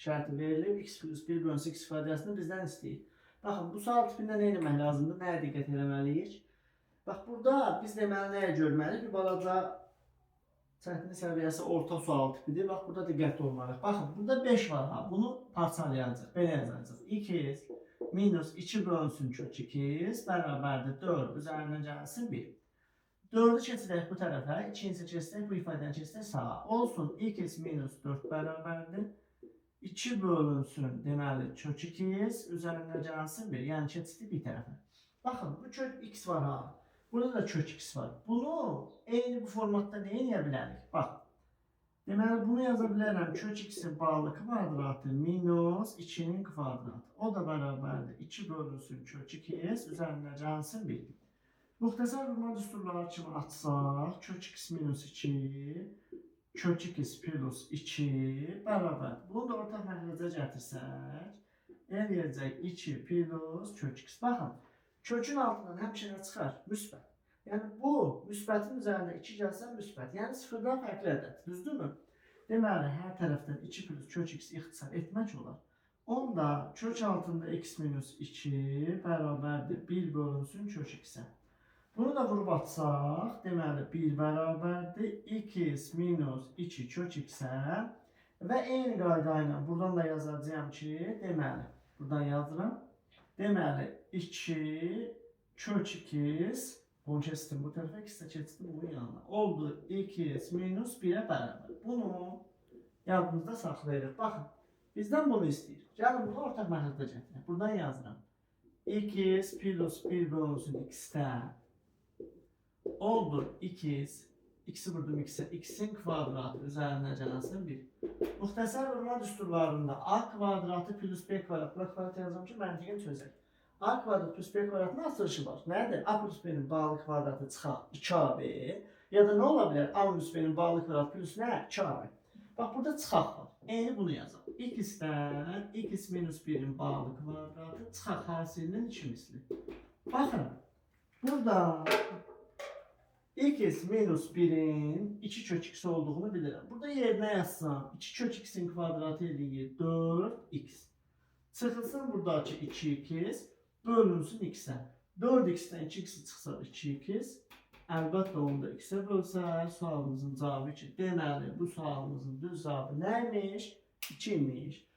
Şərti verilib. X plus 1 bölünsün x ifadəsini bizdən istəyir. Baxın, bu sual tipində nə etmək lazımdır? Nəyə diqqət eləməliyik? Bax, burada biz deməli nəyə görməliyik? Bir balaca çətinlik səviyyəsi orta sual tipidir. Bax, burada diqqətli olmalıyıq. Baxın, burada 5 var ha. Bunu parçalayacaq. Belə yazacaq. 2 minus 2 bölünsün kök 2 bərabərdir 4 üzərindən gəlsin 1. 4-ü keçirək bu tərəfə, 2-ni isə keçsək, bu ifadəni keçsək sağa. Olsun x minus 4 bərabərdir. 2 bölünsün, deməli, kök 2 üzərindən gəlsin 1. Yəni, keçdi bir tərəfə. Baxın, bu kök x var ha. Burada da kök x var. Bunu eyni bu formatda nə edə bilərik? Bax, deməli, bunu yaza bilərəm. Kök x-in bağlı kvadratı minus 2-nin kvadratı. O da bərabərdir. 2 bölünsün kök 2 üzərindən gəlsin 1. Müxtəsər vurma düsturları kimi açsaq, kök x minus 2, kök x plus 2 bərabər. Bunu da ortaq məxrəcə gətirsək, eləyəcək 2 plus kök x. Baxın, kökün altından həmişə nə çıxar? Müsbət. Yəni, bu müsbətin üzərində 2 gəlsə müsbət. Yəni, sıfırdan fərqli ədəd. Düzdürmü? Deməli, hər tərəfdən 2 plus kök x ixtisar etmək olar. Onda kök altında x minus 2 bərabərdir 1 bölünsün kök x-ə. Bunu da vurub atsaq, deməli 1 bərabərdir x minus 2 kök x-ə və eyni qayda ilə buradan da yazacağam ki, deməli, buradan yazıram. Deməli, 2 kök x, bunu keçdim bu tərəfə, x də keçdim bunun yanına. Oldu x minus 1-ə bərabər. Bunu yadımızda saxlayırıq. Baxın, bizdən bunu istəyir. Gəlin bunu ortaq məxrəcə gətirək. Buradan yazıram. X plus 1 bölünsün x-də oldu x, x-i vurdum x-ə, x-in kvadratı üzərindən gəlsin 1. Müxtəsər vurma düsturlarında a kvadratı plus b kvadrat, bura kvadrat yazacağım ki, məntiqini çözək. A kvadrat plus b kvadratının açılışı var. Nədir? A plus b-nin bağlı kvadratı çıxaq 2ab ya da nə ola bilər? A minus b-nin bağlı kvadratı plus nə? 2ab. Bax, burada çıxaq var. Eyni bunu yazaq. X-dən x minus 1-in bağlı kvadratı çıxaq hasilinin 2 misli. Baxın, burada x minus 1-in 2 kök x olduğunu bilirəm. Burada yerinə yazsam, 2 kök x-in kvadratı eləyir 4x. Çıxılsın buradakı 2x, bölünsün x-ə. 4x-dən 2x çıxsa 2x, əlbəttə onu da x-ə bölsək, sualımızın cavabı 2. Deməli, bu sualımızın düz cavabı nə imiş? 2 imiş.